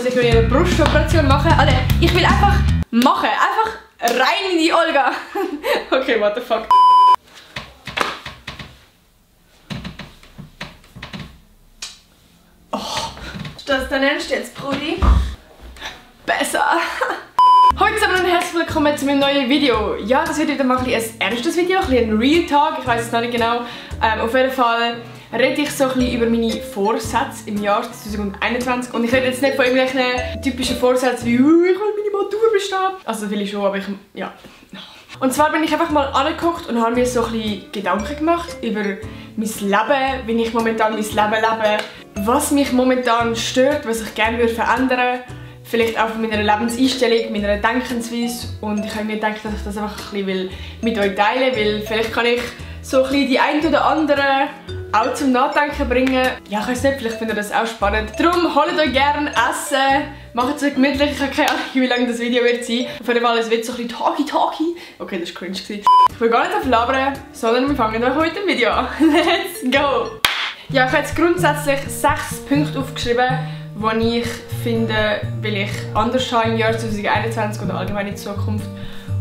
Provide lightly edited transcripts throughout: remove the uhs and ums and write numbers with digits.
ich will eine Brustoperation machen. Also, ich will einfach machen. Einfach rein in die Olga. Okay, what the fuck. Oh, ist das dein Ernst jetzt, Brudi? Besser. Heute zusammen und herzlich willkommen zu meinem neuen Video. Ja, das wird wieder mal ein ernstes Video, ein Real Talk, ich weiß es noch nicht genau. Auf jeden Fall rede ich so ein bisschen über meine Vorsätze im Jahr 2021. Und ich rede jetzt nicht von irgendwelchen typischen Vorsätzen wie «Ich will meine Matur bestehen». Also will ich schon, aber ja. Und zwar bin ich einfach mal angeguckt und habe mir so ein bisschen Gedanken gemacht über mein Leben, wie ich momentan mein Leben lebe, was mich momentan stört, was ich gerne verändern würde. Vielleicht auch von meiner Lebenseinstellung, meiner Denkensweise. Und ich habe mir gedacht, dass ich das einfach ein bisschen mit euch teilen will, weil vielleicht kann ich so ein bisschen die einen oder anderen auch zum Nachdenken bringen. Ja, ich weiß nicht, vielleicht findet ihr das auch spannend. Darum holt euch gerne Essen, macht es euch gemütlich. Ich habe keine Ahnung, wie lange das Video wird sein. Auf jeden Fall, es wird so ein bisschen Talky. Okay, das war cringe. Ich will gar nicht auf labern, sondern wir fangen doch heute im Video an. Let's go! Ja, ich habe jetzt grundsätzlich 6 Punkte aufgeschrieben, die ich finde, will ich anders haben im Jahr 2021 oder allgemein in Zukunft.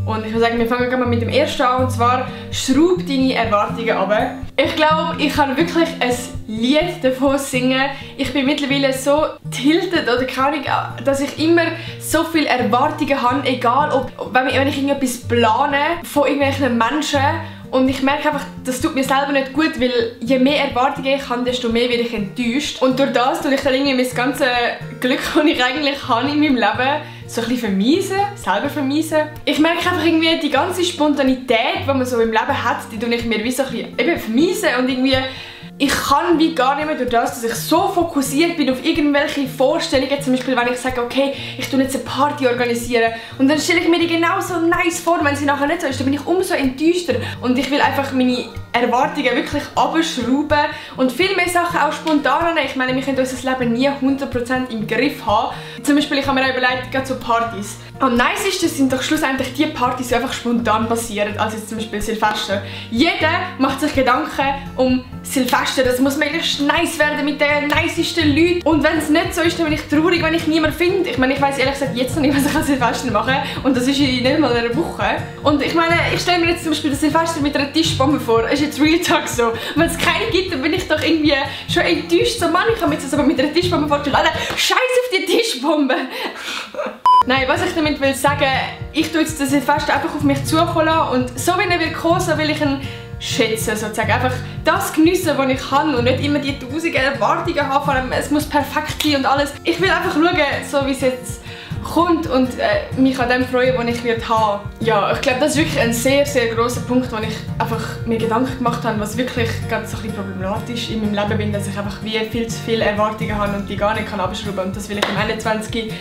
Und ich würde sagen, wir fangen mal mit dem ersten an, und zwar «Schraub deine Erwartungen ab». Ich glaube, ich kann wirklich ein Lied davon singen. Ich bin mittlerweile so tiltet oder keine Ahnung, dass ich immer so viele Erwartungen habe, egal ob, wenn ich irgendetwas plane von irgendwelchen Menschen. Und ich merke einfach, das tut mir selber nicht gut, weil je mehr Erwartungen ich habe, desto mehr werde ich enttäuscht. Und durch das tue ich dann irgendwie mein ganzes Glück, das ich eigentlich habe in meinem Leben, so ein bisschen selber vermiesen. Ich merke einfach irgendwie, die ganze Spontanität, die man so im Leben hat, die tue ich mir wie so ein bisschen eben vermiesen. Und irgendwie, ich kann wie gar nicht mehr durch das, dass ich so fokussiert bin auf irgendwelche Vorstellungen, zum Beispiel wenn ich sage, okay, ich tue jetzt eine Party organisieren und dann stelle ich mir die genauso nice vor, wenn sie nachher nicht so ist, dann bin ich umso enttäuschter und ich will einfach meine Erwartungen wirklich abschrauben und viel mehr Sachen auch spontan nehmen. Ich meine, wir können unser Leben nie 100% im Griff haben. Zum Beispiel, ich habe mir auch überlegt, gerade so Partys. Am nicesten sind doch schlussendlich die Partys, die einfach spontan passieren, als jetzt zum Beispiel Silvester. Jeder macht sich Gedanken um Silvester, das muss möglichst nice werden mit den nicesten Leuten. Und wenn es nicht so ist, dann bin ich traurig, wenn ich niemanden finde. Ich meine, ich weiss ehrlich gesagt jetzt noch nicht, was ich an Silvester mache. Und das ist in nicht mal einer Woche. Und ich meine, ich stelle mir jetzt zum Beispiel das Silvester mit einer Tischbombe vor. Das ist jetzt Real Talk so. Und wenn es keine gibt, dann bin ich doch irgendwie schon enttäuscht. So, Mann, ich kann mir jetzt aber mit einer Tischbombe vorstellen. Alter, scheiß auf die Tischbombe! Nein, was ich damit will sagen, ich tue jetzt das Silvester einfach auf mich zukommen lassen und so wie er will kommen, so will ich ihn schätzen, sozusagen. Einfach das geniessen, was ich kann und nicht immer die tausenden Erwartungen haben, vor allem es muss perfekt sein und alles. Ich will einfach schauen, so wie es jetzt kommt und mich an dem freuen, was ich wird haben. Ja, ich glaube, das ist wirklich ein sehr, sehr grosser Punkt, wo ich einfach mir Gedanken gemacht habe, was wirklich ganz so ein bisschen problematisch in meinem Leben bin, dass ich einfach wie viel zu viele Erwartungen habe und die gar nicht abschrauben kann. Und das will ich im 21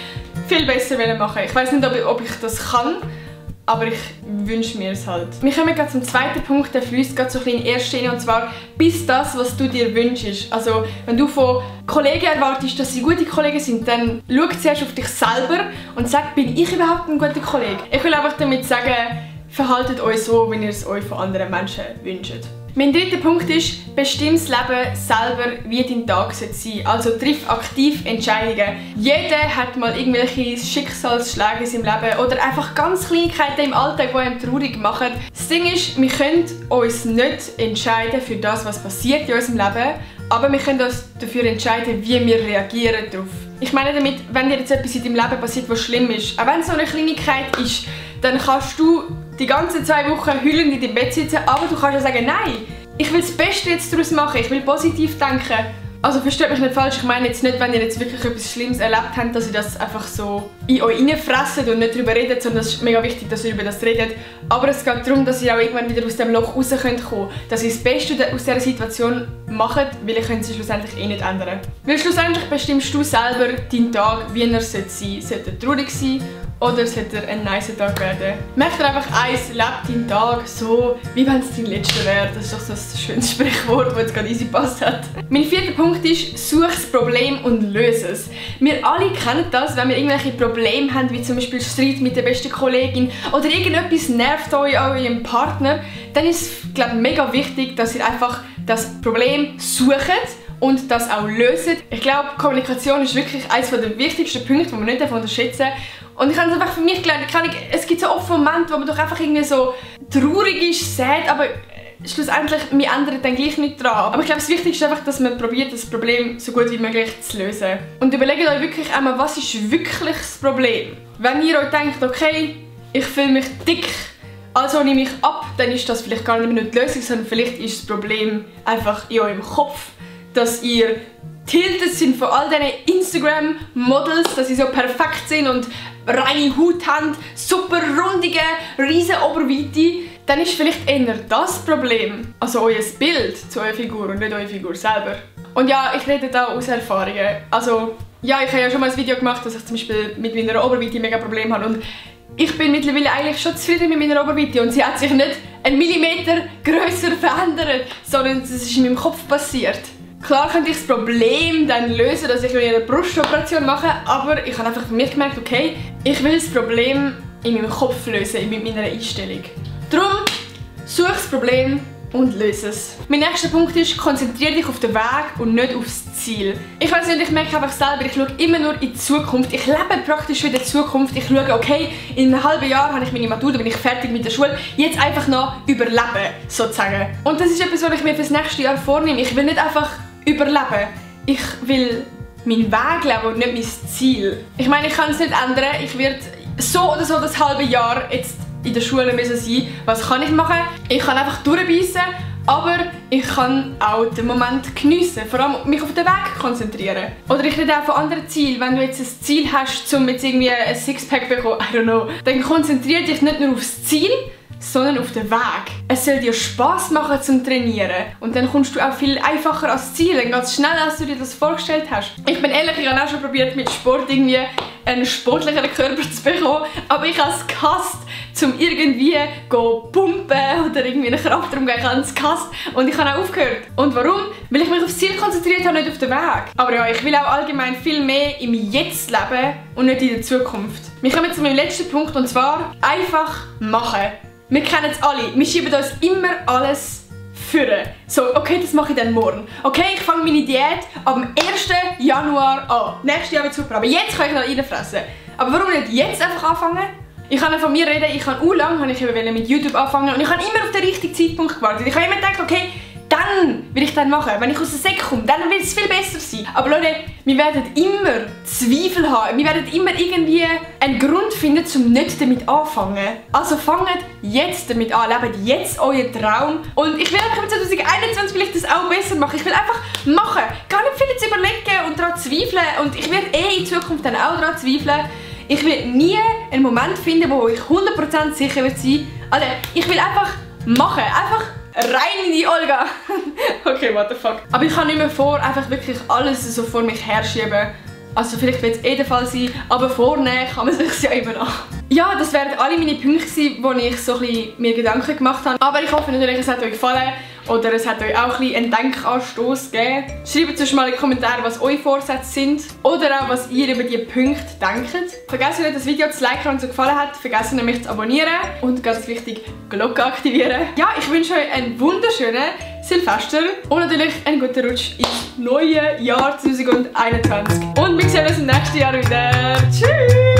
viel besser machen. Ich weiß nicht, ob ich das kann, aber ich wünsche mir es halt. Wir kommen gerade zum zweiten Punkt, der fließt gerade so ein bisschen in die erste rein, und zwar «Bist das, was du dir wünschst». Also wenn du von Kollegen erwartest, dass sie gute Kollegen sind, dann schau zuerst auf dich selber und sag, bin ich überhaupt ein guter Kollege? Ich will einfach damit sagen, verhaltet euch so, wie ihr es euch von anderen Menschen wünscht. Mein dritter Punkt ist, bestimm das Leben selber, wie dein Tag sein sollte. Also triff aktiv Entscheidungen. Jeder hat mal irgendwelche Schicksalsschläge in seinem Leben oder einfach ganz Kleinigkeiten im Alltag, die einem traurig machen. Das Ding ist, wir können uns nicht entscheiden für das, was passiert in unserem Leben, aber wir können uns dafür entscheiden, wie wir reagieren darauf. Ich meine damit, wenn dir jetzt etwas in deinem Leben passiert, was schlimm ist, auch wenn es so eine Kleinigkeit ist, dann kannst du die ganzen 2 Wochen heulend in deinem Bett sitzen, aber du kannst ja sagen, nein, ich will das Beste jetzt daraus machen, ich will positiv denken. Also versteht mich nicht falsch, ich meine jetzt nicht, wenn ihr jetzt wirklich etwas Schlimmes erlebt habt, dass ihr das einfach so in euch reinfresst und nicht darüber redet, sondern es ist mega wichtig, dass ihr über das redet. Aber es geht darum, dass ihr auch irgendwann wieder aus dem Loch raus könnt kommen, dass ihr das Beste aus dieser Situation macht, weil ihr könnt sie schlussendlich eh nicht ändern. Weil schlussendlich bestimmst du selber deinen Tag, wie er sein sollte. Sollte er traurig sein oder sollte er ein nicer Tag werden? Merkt ihr einfach eins, lebt deinen Tag so, wie wenn es dein letzter wäre. Das ist doch so ein schönes Sprichwort, das jetzt gerade easy gepasst hat. Mein vierter Punkt ist, such das Problem und löse es. Wir alle kennen das, wenn wir irgendwelche Probleme haben, wie zum Beispiel Streit mit der besten Kollegin oder irgendetwas nervt euch an eurem Partner, dann ist es, glaube ich, mega wichtig, dass ihr einfach das Problem sucht und das auch lösen. Ich glaube, Kommunikation ist wirklich eines der wichtigsten Punkte, die man nicht unterschätzen darf. Und ich habe es einfach für mich gelernt, es gibt so oft Momente, wo man doch einfach irgendwie so traurig ist, sad, aber schlussendlich, wir ändern dann gleich nicht dran. Aber ich glaube, das Wichtigste ist einfach, dass man probiert, das Problem so gut wie möglich zu lösen. Und überlegt euch wirklich einmal, was ist wirklich das Problem? Wenn ihr euch denkt, okay, ich fühle mich dick, also nehme ich ab, dann ist das vielleicht gar nicht mehr die Lösung, sondern vielleicht ist das Problem einfach in eurem Kopf, dass ihr tiltet sind von all diesen Instagram-Models, dass sie so perfekt sind und reine Haut haben, super rundige, riesen Oberweite, dann ist vielleicht eher das Problem, also euer Bild zu eurer Figur und nicht eure Figur selber. Und ja, ich rede da aus Erfahrungen. Also, ja, ich habe ja schon mal ein Video gemacht, dass ich zum Beispiel mit meiner Oberweite mega Probleme habe und ich bin mittlerweile eigentlich schon zufrieden mit meiner Oberweite und sie hat sich nicht einen Millimeter grösser verändert, sondern es ist in meinem Kopf passiert. Klar könnte ich das Problem dann lösen, dass ich eine Brustoperation mache, aber ich habe einfach für mich gemerkt, okay, ich will das Problem in meinem Kopf lösen, mit meiner Einstellung. Darum suche das Problem und löse es. Mein nächster Punkt ist, konzentriere dich auf den Weg und nicht aufs Ziel. Ich weiß nicht, ich merke einfach selber, ich schaue immer nur in die Zukunft. Ich lebe praktisch für die Zukunft. Ich schaue, okay, in einem halben Jahr habe ich meine Matur, dann bin ich fertig mit der Schule. Jetzt einfach noch überleben, sozusagen. Und das ist etwas, was ich mir für das nächste Jahr vornehme. Ich will nicht einfach überleben. Ich will meinen Weg leben und nicht mein Ziel. Ich meine, ich kann es nicht ändern. Ich werde so oder so das halbe Jahr jetzt in der Schule müssen sein. Was kann ich machen? Ich kann einfach durchbeissen, aber ich kann auch den Moment geniessen, vor allem mich auf den Weg konzentrieren. Oder ich rede auch von anderen Zielen. Wenn du jetzt ein Ziel hast, um jetzt irgendwie ein Sixpack zu bekommen, I don't know, dann konzentriere dich nicht nur aufs Ziel, sondern auf den Weg. Es soll dir Spass machen zum Trainieren. Und dann kommst du auch viel einfacher ans Ziel, dann ganz schnell, als du dir das vorgestellt hast. Ich bin ehrlich, ich habe auch schon probiert, mit Sport irgendwie einen sportlicheren Körper zu bekommen, aber ich habe es gehasst, um irgendwie pumpen oder irgendwie eine Kraft darum gehen, ich habe es gehasst und ich habe auch aufgehört. Und warum? Weil ich mich aufs Ziel konzentriert habe, nicht auf den Weg. Aber ja, ich will auch allgemein viel mehr im Jetzt leben und nicht in der Zukunft. Wir kommen zu meinem letzten Punkt und zwar einfach machen. Wir kennen es alle, wir schieben uns immer alles führen. So, okay, das mache ich dann morgen. Okay, ich fange meine Diät am 1. Januar an. Nächstes Jahr wird es super, aber jetzt kann ich noch reinfressen. Aber warum nicht jetzt einfach anfangen? Ich kann von mir reden, ich kann lange mit YouTube anfangen und ich habe immer auf den richtigen Zeitpunkt gewartet. Ich habe immer gedacht, okay, dann will ich das machen. Wenn ich aus der Säcke komme, dann wird es viel besser sein. Aber Leute, wir werden immer Zweifel haben. Wir werden immer irgendwie einen Grund finden, um nicht damit anfangen. Also fangt jetzt damit an, lebt jetzt euren Traum. Und ich will einfach im 2021 vielleicht das auch besser machen. Ich will einfach machen. Gar nicht viel zu überlegen und daran zweifeln. Und ich werde in Zukunft dann auch daran zweifeln. Ich will nie einen Moment finden, wo ich 100% sicher sein werde. Also, ich will einfach machen. Einfach rein in die Olga. Okay, what the fuck. Aber ich habe nicht mehr vor, einfach wirklich alles so vor mich herschieben. Also vielleicht wird es der Fall sein, aber vornehmen kann man sich ja immer noch. Ja, das wären alle meine Punkte, wo ich so ein bisschen mir Gedanken gemacht habe. Aber ich hoffe natürlich, es hat euch gefallen oder es hat euch auch ein bisschen einen Denkanstoss gegeben. Schreibt uns mal in die Kommentare, was eure Vorsätze sind oder auch, was ihr über diese Punkte denkt. Vergesst nicht, das Video zu liken, wenn es euch gefallen hat. Vergesst nicht, mich zu abonnieren und ganz wichtig, die Glocke aktivieren. Ja, ich wünsche euch einen wunderschönen Silvester und natürlich einen guten Rutsch ins neue Jahr 2021. Und wir sehen uns im nächsten Jahr wieder. Tschüss!